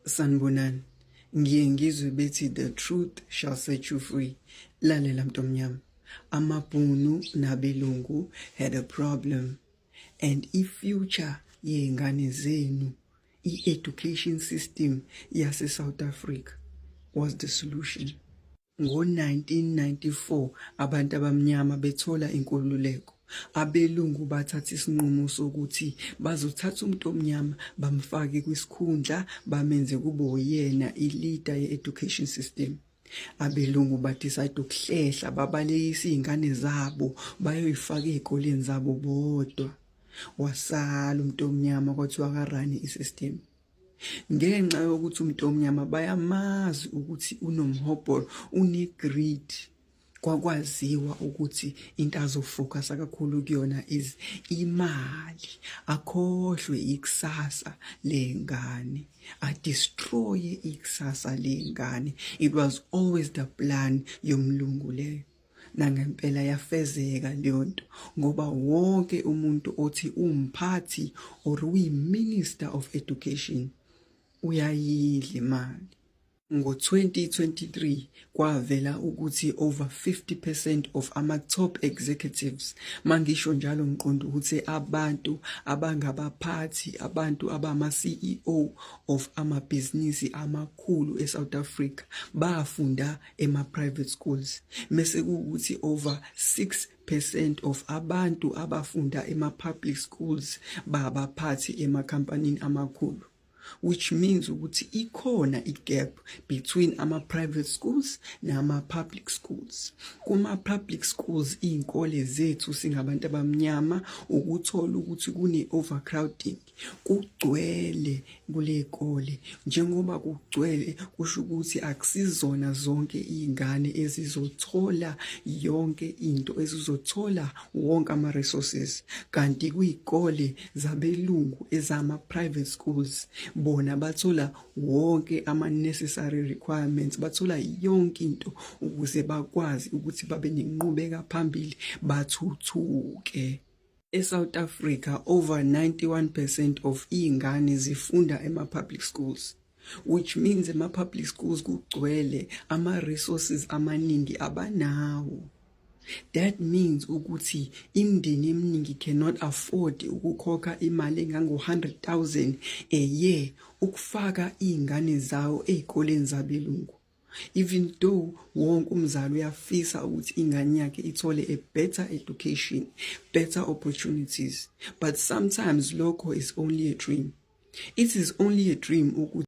Sanibonani. Ngiye ngizwe bethi the truth shall set you free. Lalela, mntomnyama. AmaBhunu nabelungu had a problem and i-future yey'ngane zenu, i-education system yase-South Africa was the solution. Ngo-1994 abantu abamnyama bethola inkululeko. Abelungu bathatha isinqumo sokuthi bazothatha umuntu omnyama bamfake kwisikhundla, bamenze kube uyena i-leader ye-education system. Abelungu ba-decide ukuhlehla, babalekisa iy'ngane zabo, bayoyifaka ey'koleni zabo bodwa. Wasala umuntu omnyama, kwathiwa aka-run-e i-system. Ngenxa yokuthi umuntu omnyama bayamazi ukuthi unomhobholo, une-greed, kwakwaziwa ukuthi into azo-focus-a kakhulu kuyona is imali, akhohlwe ikusasa lengane, a-destroy ikusasa lengane. It was always the plan yomlungu leyo. Nangempela yafezeka leyo nto, ngoba wonke umuntu othi umphathi or uyi-minister of education uyayidla imali. Ngo-2023 kwavela ukuthi over 50% of ama-top executives, mangisho njalo ngiqonda ukuthi abantu abangabaphathi, abantu abama-CEO of amabhizinisi amakhulu e-South Africa, bafunda ema-private schools, mese kuwukuthi over 6% of abantu abafunda ema-public schools babaphathi emakhampanini amakhulu, which means ukuthi ikhona i-gap between ama-private schools nama-public schools. Kuma-public schools, iy'nkole zethu singabantu abamnyama, ukuthola ukuthi kune-overcrowding, kugcwele kule kole. Njengoba kugcwele, kusho ukuthi akusizona zonke iy'ngane ezizothola yonke into, ezizothola wonke ama-resources, kanti kuy'kole zabelungu, ezama-private schools, bona bathola wonke ama-necessary requirements, bathola yonke into ukuze bakwazi ukuthi babe nenqubeka phambili, bathuthuke. E-South Africa, over 91% of iy'ngane zifunda ema-public schools, which means ema-public schools kugcwele ama-resources amaningi abanawo. That means ukuthi imindeni eminingi cannot afford ukukhokha imali engango-100,000 a year ukufaka iy'ngane zawo ey'koleni zabelungu, even though wonke umzali uyafisa ukuthi ingane yakhe ithole a better education, better opportunities, but sometimes lokho is only a dream. It is only a dream ukuthi